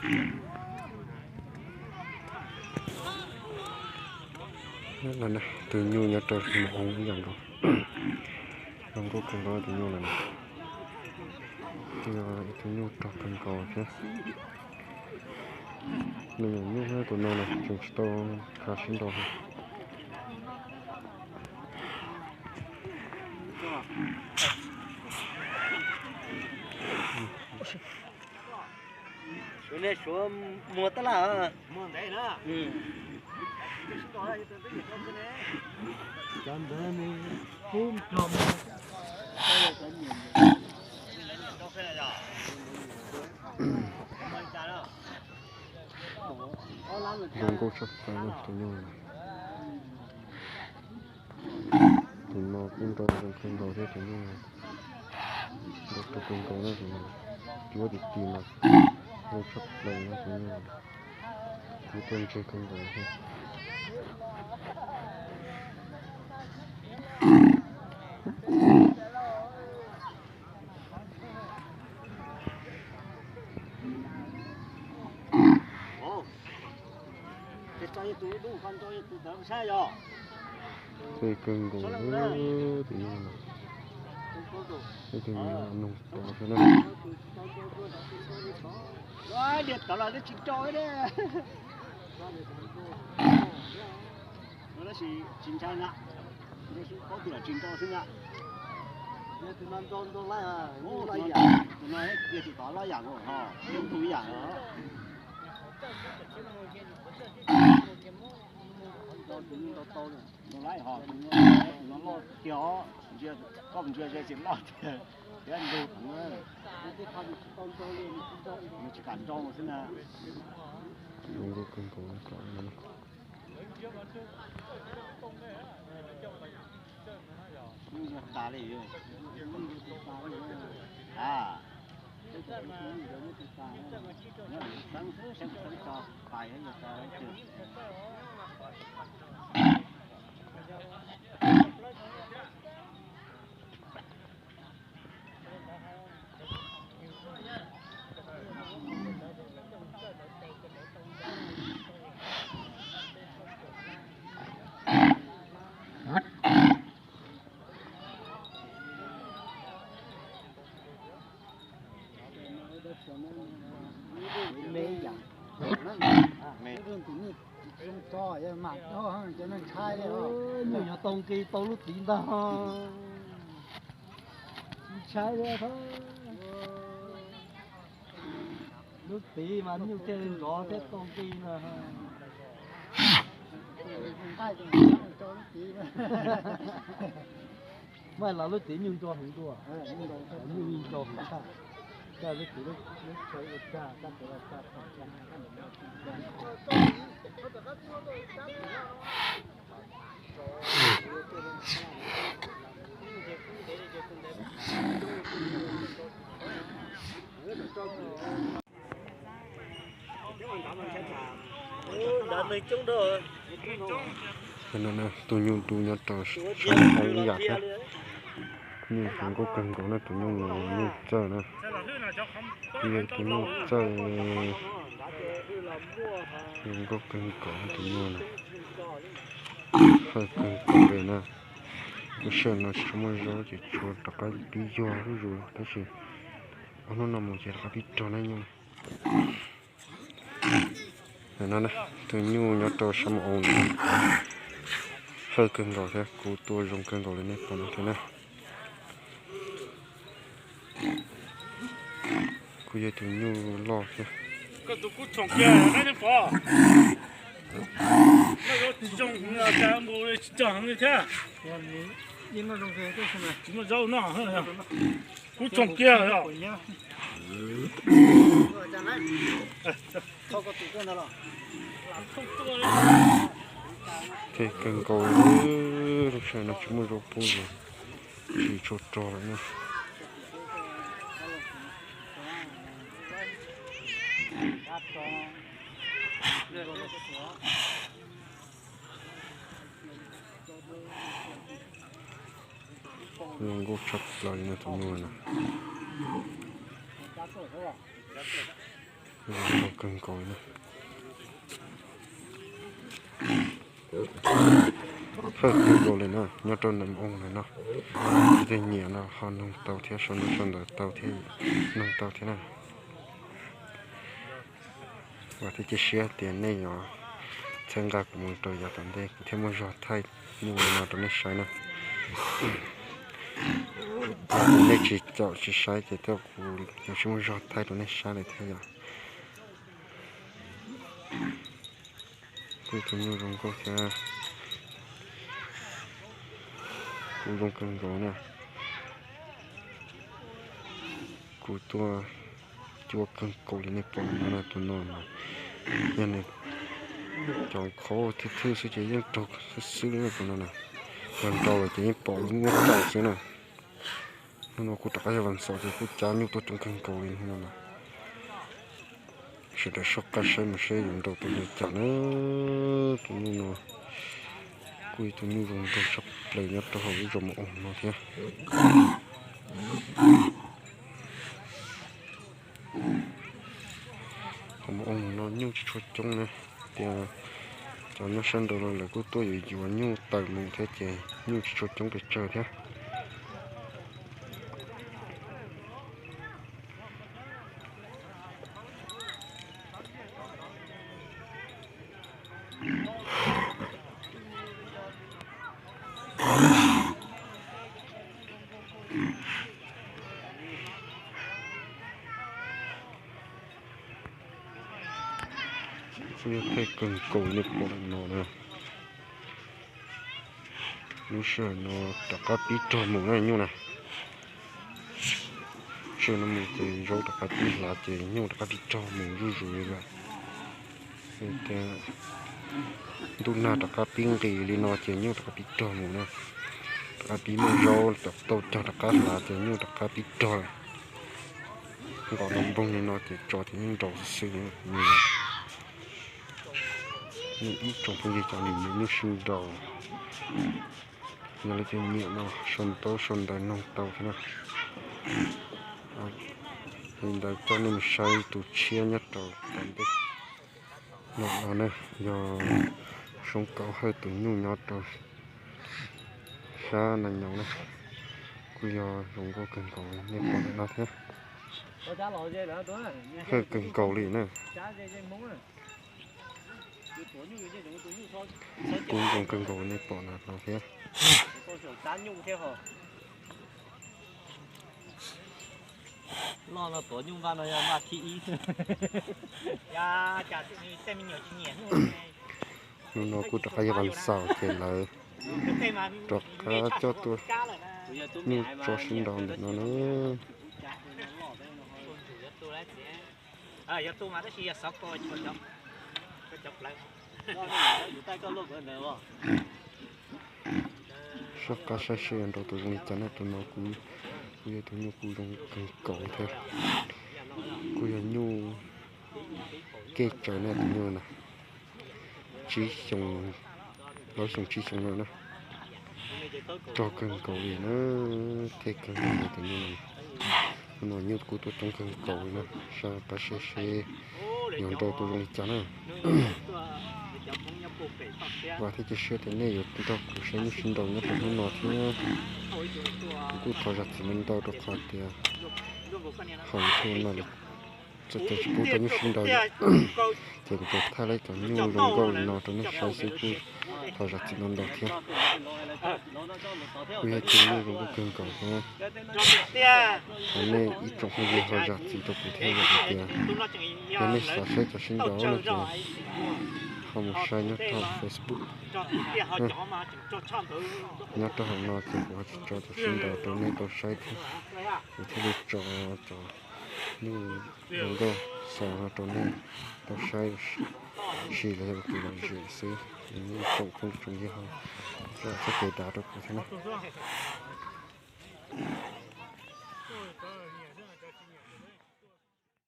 Tus nyuj nyob rau mus ib yam nkaus, zoo nkauj kawg nkaus tus nyuj no. Yog ib tug nyuj rog kawg nkaus thiab. Me nyuam nyuj tus no na tseem tsis tau khav sib nraus li. Suav nej suav muag tab laj. Zoo nkauj tshaj plaws tus nyuj. Tus no kuj nrau zoo kawg nkaus thiab tus nyuj. Nrau kawg nkaus na tus no. Cuab tim tim mas zoo tshaj plaws na tus nyuj. Kuj tuaj ntseg kawg nkaus thiab. Peb kawg nkaus tus nyuj no. Peb kawg nkaus noog tod thiab na. Tab sis tsis ntshai na, tab sis paub tias tsis ntshai xwb na. Tus no yog tus tod laj yam nkaus ho, yog tus ib yam os. Tus no loj tiag os, koj ntsia ze tsis loj tiag, thiab ntug heev, nws tsis kam nrau xwb na. Zoo nkauj kawg nkaus. Nyuj yog tas li, a, xeeb xeeb tso pais yog tso. Me ib yam, me tus nyuj zoo tso mam do cov neeg ntshai li. Nyuj yuav tau nqi tau lub txiv ntag. Ntshai li. Lub txiv mas nyuj thiaj li nrov thiab tau nqi na. Mas los lub txiv nyuj nrau heev dua, nyuj nrau heev tshaj. Kaj lub txiv lub tshau ua tag, kaj txiv los tag. Tus nyuj du nyob rau sab hauv ib yam thiab. Nyuj zoo nkauj kawg nkaus na, tus nyuj no nyuj txawj na. Yog tus nyuj txawj, zoo nkauj kawg nkaus tus nyuj no. Hawj kawg nkaus li na. Lub sij hawm no tsis tshua muaj zaub ces tshuav rov qab pib yuag zuj zus, tab sis ob hnub no mus ces rov qab pib rog na nyuj. No tus nyuj nyob rau sab mus ua no, hawj kawg nkaus thiab kuj tuaj zoo kawg nkaus li nej pom no thiab na. Kuj yog tus nyuj loj thiab. Kuv tsoom kiag os. Thiab kawg nkaus, lub sij hawm no tsis muaj zaub pub ces tsis tshua rog lawm na. Zoo nkauj tshaj plaws li no tus nyuj no. Zoo nkauj kawg nkaus li na. Hawj kawg nkaus li na, nyob rau ntawm oo ntawm no. Tej nyiam no ho noog tau thiab, sau ntuj sau ntawv tau thiab, noog tau thiab na. Vam thiab cia siab tias nej yuav txhawb nqa kuv mus rau yav tom ntej kuv thiaj muaj zog thaij nyuj li no rau nej saib na. Yog tias nej tsis caum tsis saib ces tej kuv yuav tsis muaj zog thaij rau nej saib lawm thiab yom. Kuj tus nyuj zoo nkauj thiab. Kuj zoo kawg nkaus na. Kuj tuaj cuab kawg nkaus li nej pom no na, tus no mas yog nws cov qhov thwj thwj xwb ces yeej raug xwb xwb li tus no na. Yog nrau lawm ces yeej pom lub muab tau xwb na. Hnub no kuj rov qab yog vas xaum ces kuj cab nyuj tuaj coob kawg nkaus li hnub no na. Sawv daws soj qab saib mus saib yuav nrau tus li cas na. Tus nyuj no kuj ib tug nyuj zoo nraug tshaj plaws nyob rau hauv lub zos Mus Oo no thiab. Hauv Mus Oo no nyuj tsis tshua coob na, tias cov nyob sab nraud los lawv kuj tuaj yuav yuav nyuj tawm mus thiab ces nyuj tsis tshua coob pes tsawg thiab. Kuj yog thaij kawg nkaus nej pom no na. Lub sij hawm no rov qab pib rog mus na nyuj na. Sij hawm no mus ces zaub rov qab pib hlav ces nyuj rov qab pib rog mus zuj zus li lawm. Ntuj nag rov qab pib nqis li no ces nyuj rov qab pib rog mus na. Rov qab pib muaj zaub tau cog rov qab hlav ces nyuj rov qab pib rog lawm. Nqos no npoog li no ces tso ces yeej nrau xwb xwb. Ib tsoom phooj ywg cov nyiam nyuj sib nrau, yog leej twg nyiam no sau ntaub sau ntawv noog tau thiab na. Li ntawd coj nej mus saib tus tshiab nyob rau tom ntej no na, yog Soob Kaub Hawj tus nyuj nyob rau sab Nas Nyoos na, kuj yog zoo nkauj kawg nkaus li nej pom ntawm no thiab. Hawj kawg nkaus li na. Kuj zoo kawg nkaus li nej pom ntawm no thiab. Hnub no kuj rov qab yog vas xaum ces lawv rov qab coj tuaj nyuj tso sib nrau ntawm no na. Soj qab saib seb yuav nrau tus zoo li cas na, tus no kuj, kuj yog tus nyuj kuj zoo kawg nkaus thiab. Kuj yog nyuj kev tsawg na tus nyuj na, tsib xyoo, plaub xyoo tsib xyoo lawm na. Rog kawg nkaus li na, thiaj kawg nkaus li tus nyuj no. Hnub no nyuj kuj tuaj coob kawg nkaus li na, soj qab saib seb yuav nrau tus zoo li cas na. Vam thiab cia siab tias nej yuav nrog kuv saib nyuj sib nrau nyob rau hnub no thiab. Kuv kuj thov zam txim ntau ntau rau qhov tias hauv YouTube no lawv txawm tias tsis pub rau nyuj sib nrau yom, ces kuv tsuas thaij tau cov nyuj zoo nkauj li no rau nej saib xwb, kuj thov zam txim ntau ntau thiab. Kuj yog ib tug nyuj zoo nkauj kawg nkaus thiab. Thov nej ib tsoom phooj ywg ho zam txim rau kuv thiab, yog hais tias yog nej xav saib cov sib nrau no ces ho mus saib nyob rau hauv Facebook, nyob rau hauv no ces kuv ho tsis tso cov sib nrau rau nej tau saib thiab. Kuv thiaj li tso cov nyuj zoo nkauj xaus no rau nej tau saib, sim los yog tus lom zem xwb. Ib tsoom phooj tsoom ywg ho zam txoj kev dav rau kuv thiab na.